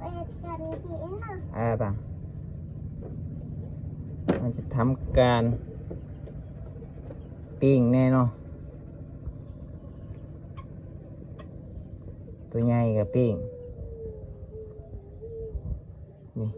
ເອີ ປະ ເຮົາຈະທຳການປີ້ງແນ່ເນາະ ຕົວໃຫຍ່ກໍປີ້ງ ນີ້.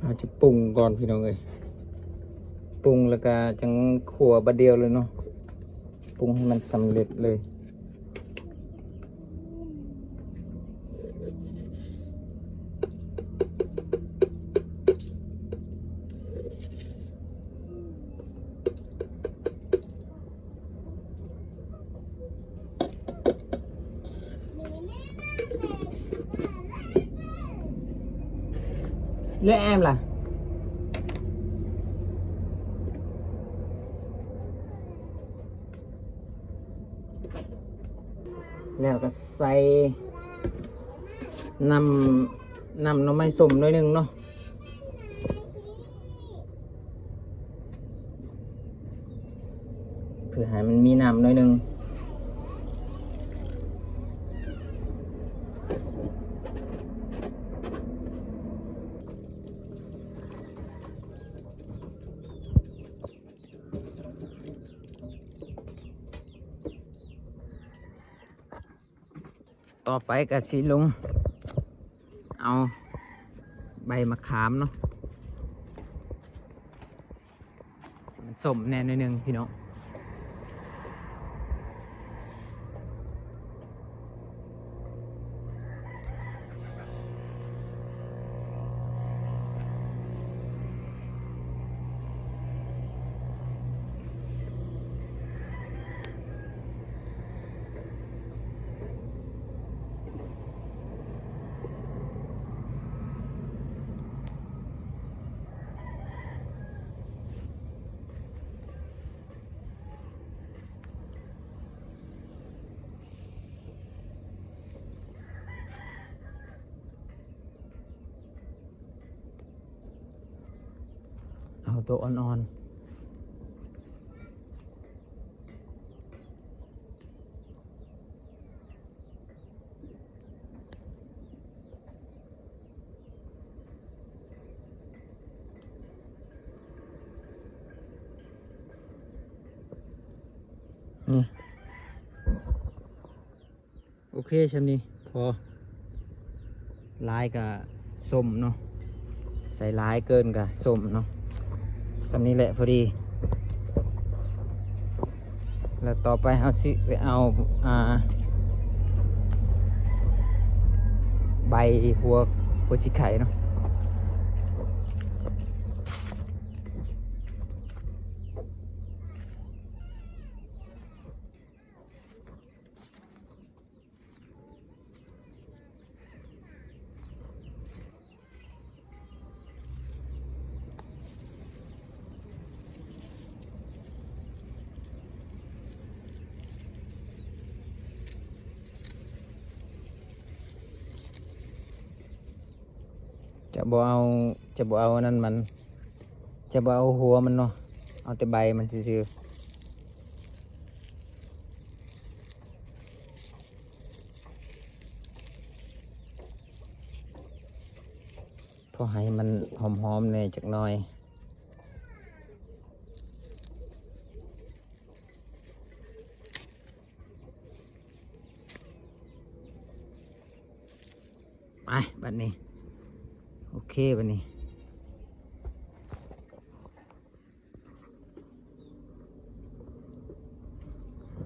ເຮົາຈະປຸງກ່ອນພີ່ນ້ອງເອີຍ ປຸງແລ້ວກະຈັ່ງຂົ້ວບາດດຽວເລີຍເນາະ ປຸງໃຫ້ມັນສຳເລັດເລີຍ. ແລະແອມລະ ແລ້ວກໍໃສ່ນ້ຳ ນ້ຳໜໍ່ໄມ້ສົ້ມໜ້ອຍໜຶ່ງເນາະ ເພື່ອໃຫ້ມັນມີນ້ຳໜ້ອຍໜຶ່ງ. ຕໍ່ໄປກໍຊິລົງເອົາໃບມະຂາມເນາະ ໃຫ້ມັນສົ້ມແດ່ໜ້ອຍໜຶ່ງພີ່ນ້ອງ. ເອົາໂຕອ່ອນໆ. ນີ້ ໂອເຄ ຊ່ຳນີ້ພໍ ຫຼາຍກະສົ້ມເນາະ ໃສ່ຫຼາຍເກີນກະສົ້ມເນາະ ຊ່ຳນີ້ແຫຼະພໍດີ. ແລ້ວຕໍ່ໄປເຮົາຊິໄປເອົາ ອ່າ ໃບຫົວ ຫົວສີໄຄເນາະ. ຈະບໍ່ເອົາ ຈະບໍ່ເອົາອັນນັ້ນມັນ ຈະບໍ່ເອົາຫົວມັນເນາະ ເອົາແຕ່ໃບມັນຊື່ໆ. ພໍໃຫ້ມັນຫອມໆແດ່ຈັກໜ້ອຍ. ໄປ ບັດນີ້ ໂອເຄ ບັດນີ້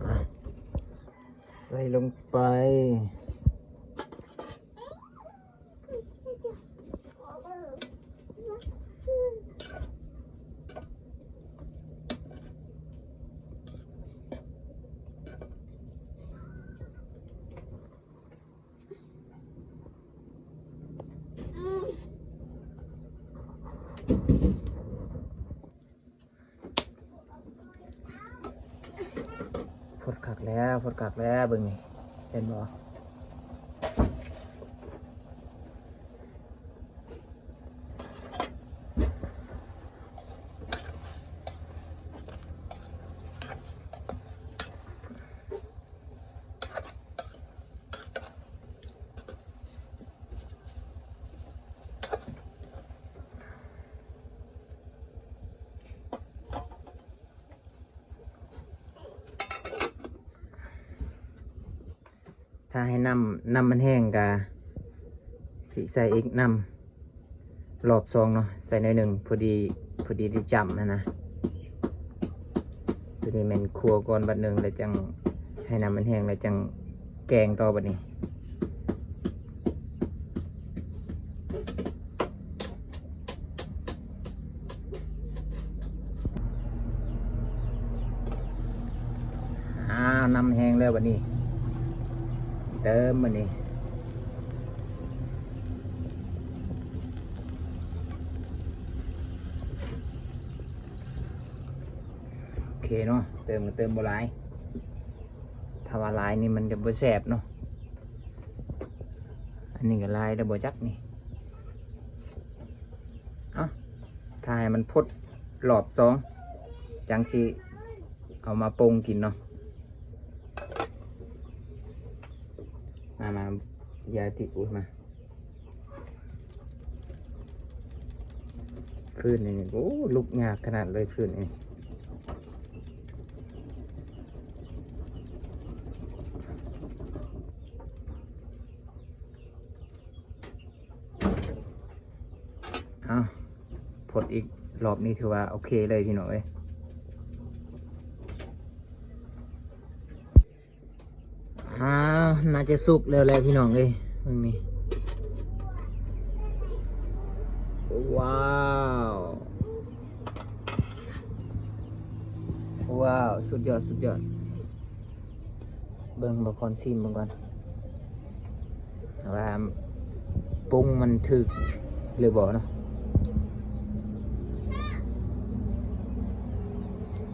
ອ່າ ລົງໄປ. ຟົດຄັກແລ້ວ ຟົດຄັກແລ້ວ ເບິ່ງນີ້ ເຫັນບໍ່? ຖ້າໃຫ້ນ້ຳ ນ້ຳມັນແຫ້ງກະຊິໃສ່ອີກນ້ຳ ລອບສອງເນາະ ໃສ່ໜ້ອຍໜຶ່ງ ພໍດີ ພໍດີໄດ້ຈ້ຳຫັ້ນນະ. ຕົວນີ້ແມ່ນຂົ້ວກ່ອນບາດໜຶ່ງ ແລ້ວຈັ່ງໃຫ້ນ້ຳມັນແຫ້ງ ແລ້ວຈັ່ງແກງຕໍ່ບາດນີ້. ອ້າວ ນ້ຳແຫ້ງແລ້ວບາດນີ້ ເຕີມບາດນີ້. ໂອເຄເນາະ ເຕີມກໍເຕີມບໍ່ຫຼາຍ ຖ້າວ່າຫຼາຍນີ້ມັນຈະບໍ່ແຊບເນາະ. ອັນນີ້ກໍຫຼາຍແລ້ວບໍ່ຈັກນີ້. ເອົ້າ ຖ້າໃຫ້ມັນພົດລອບສອງ ຈັ່ງຊິເອົາມາປຸງກິນເນາະ. ມາ ມາ ຢ່າຕິດ ອຸ້ຍ ມາ. ຟືນນີ້ ໂອ້ ລຸກຍາກຂະໜາດເລີຍຟືນນີ້. ເອົ້າ ພົດອີກ ລອບນີ້ຖືວ່າໂອເຄເລີຍພີ່ນ້ອງເອີຍ. ອ່າ ໜ້າຈະສຸກແລ້ວແຫຼະພີ່ນ້ອງເອີຍ ເບິ່ງນີ້. ວ້າວ ວ້າວ ສຸດຍອດ ສຸດຍອດ. ເບິ່ງ ບໍ່ຄອນຊີມເບິ່ງກ່ອນ ວ່າປຸງມັນຖືກຫຼືບໍ່ເນາະ.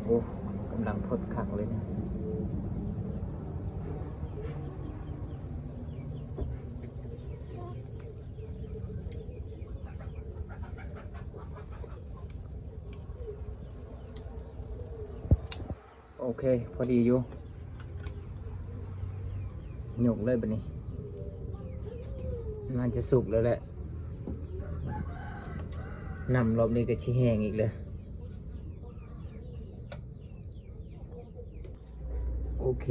ໂອ້ ກຳລັງພົດຄັກເລີຍນະ. ໂອເຄ ພໍດີຢູ່ ຍົກເລີຍບາດນີ້ ໜ້າຈະສຸກແລ້ວແຫຼະ. ນ້ຳລອບນີ້ກໍຊິແຫ້ງອີກເລີຍ. ໂອເຄ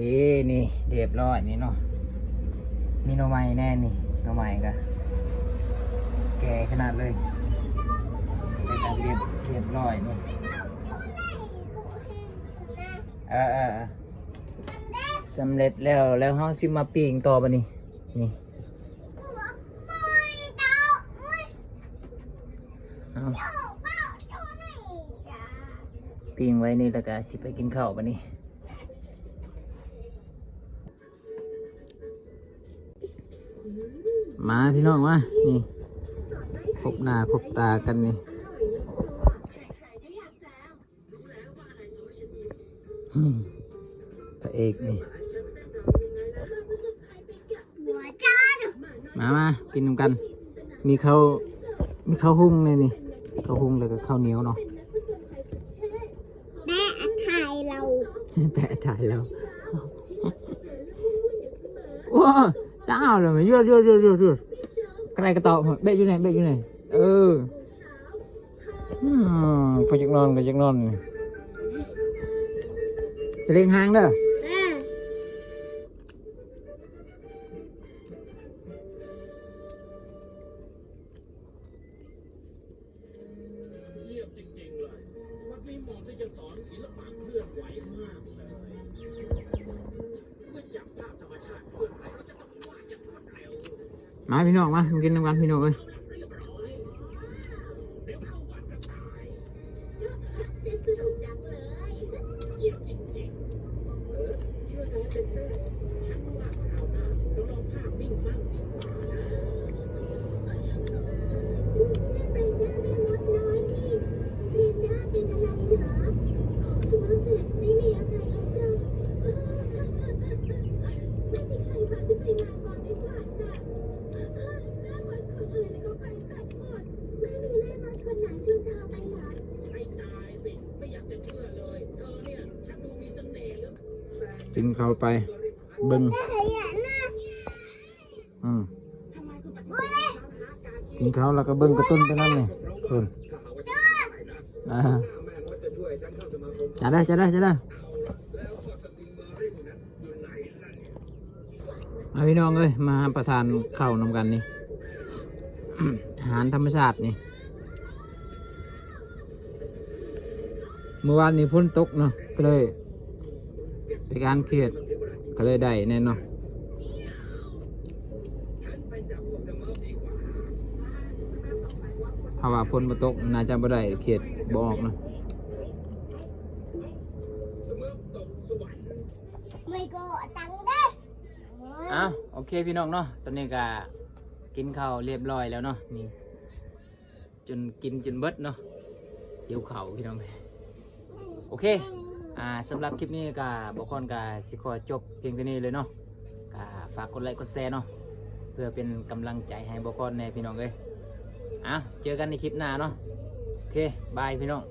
ນີ້ ຮຽບຮ້ອຍນີ້ເນາະ ມີໜໍ່ໄມ້ແດ່ນີ້ ໜໍ່ໄມ້ກໍແກ່ຂະໜາດເລີຍ ແລ້ວກໍຮຽບ ຮຽບຮ້ອຍນີ້. ເອີ ເອີ ເອີ ສຳເລັດແລ້ວ ແລ້ວເຮົາຊິມາປີ້ງຕໍ່ບາດນີ້ ນີ້ ເອົາ ປີ້ງໄວ້ນີ້ ແລ້ວກໍຊິໄປກິນເຂົ້າບາດນີ້. ມາພີ່ນ້ອງມາ ນີ້ ພົບໜ້າພົບຕາກັນນີ້ ນີ້ ພະເອກນີ້ ມາ ມາກິນນຳກັນ ມີເຂົ້າ ມີເຂົ້າຫຸ້ງໃນນີ້ ເຂົ້າຫຸ້ງ ແລ້ວກໍເຂົ້າໜຽວເນາະ. ແປະຖ່າຍເຮົາ ແປະຖ່າຍເຮົາ ໂອ້ ຕາເອົາແລ້ວ ຍວດໆໆໆ ກະໄດກະຕອກ ເບະຢູ່ໃນ ເບະຢູ່ໃນ ເອີ ອືມ ພໍຢາກນອນກໍຢາກນອນ ສະເລັງຫາງເດີ. ເຢ້ຍມຈິງໆເລີຍ ວັດນີ້ເໝາະທີ່ຈະສອນສິລະປະເຄື່ອນໄຫວມາກເລີຍ ເມື່ອຈັບພາບທຳມະຊາດ ມາພີ່ນ້ອງ ມາ ມາກິນນຳກັນພີ່ນ້ອງເອີຍ. ກິນເຂົ້າໄປ ເບິ່ງ ອືມ ກິນເຂົ້າແລ້ວກໍເບິ່ງກາຕູນໄປນຳນີ້ ເພິ່ນ ອ່າ ຈາເດີ ຈາເດີ ຈາເດີ. ມາພີ່ນ້ອງເອີຍ ມາຮັບປະທານເຂົ້ານຳກັນນີ້ ອາຫານທຳມະຊາດນີ້. ມື້ວານນີ້ຝົນຕົກເນາະ ກໍເລີຍໄປການຂຽດ ກໍເລີຍໄດ້ແນ່ເນາະ. ຖ້າວ່າຝົນບໍ່ຕົກ ໜ້າຈະບໍ່ໄດ້ຂຽດ ບໍ່ອອກເນາະ. ເອົາ ໂອເຄພີ່ນ້ອງເນາະ ຕອນນີ້ກະກິນເຂົ້າຮຽບຮ້ອຍແລ້ວເນາະ ນີ້ ຈົນກິນຈົນເບິດເນາະ ຫິວເຂົ້າພີ່ນ້ອງ. ໂອເຄ ອ່າ ສຳລັບຄລິບນີ້ກະ ບໍ່ຄອນກະຊິຂໍຈົບພຽງເທົ່ານີ້ເລີຍເນາະ. ກະຝາກກົດໄລກົດແຊເນາະ ເພື່ອເປັນກຳລັງໃຈໃຫ້ບໍ່ຄອນແດ່ພີ່ນ້ອງເອີຍ. ເອົາ ເຈີກັນໃນຄລິບໜ້າເນາະ. ໂອເຄ ບາຍພີ່ນ້ອງ.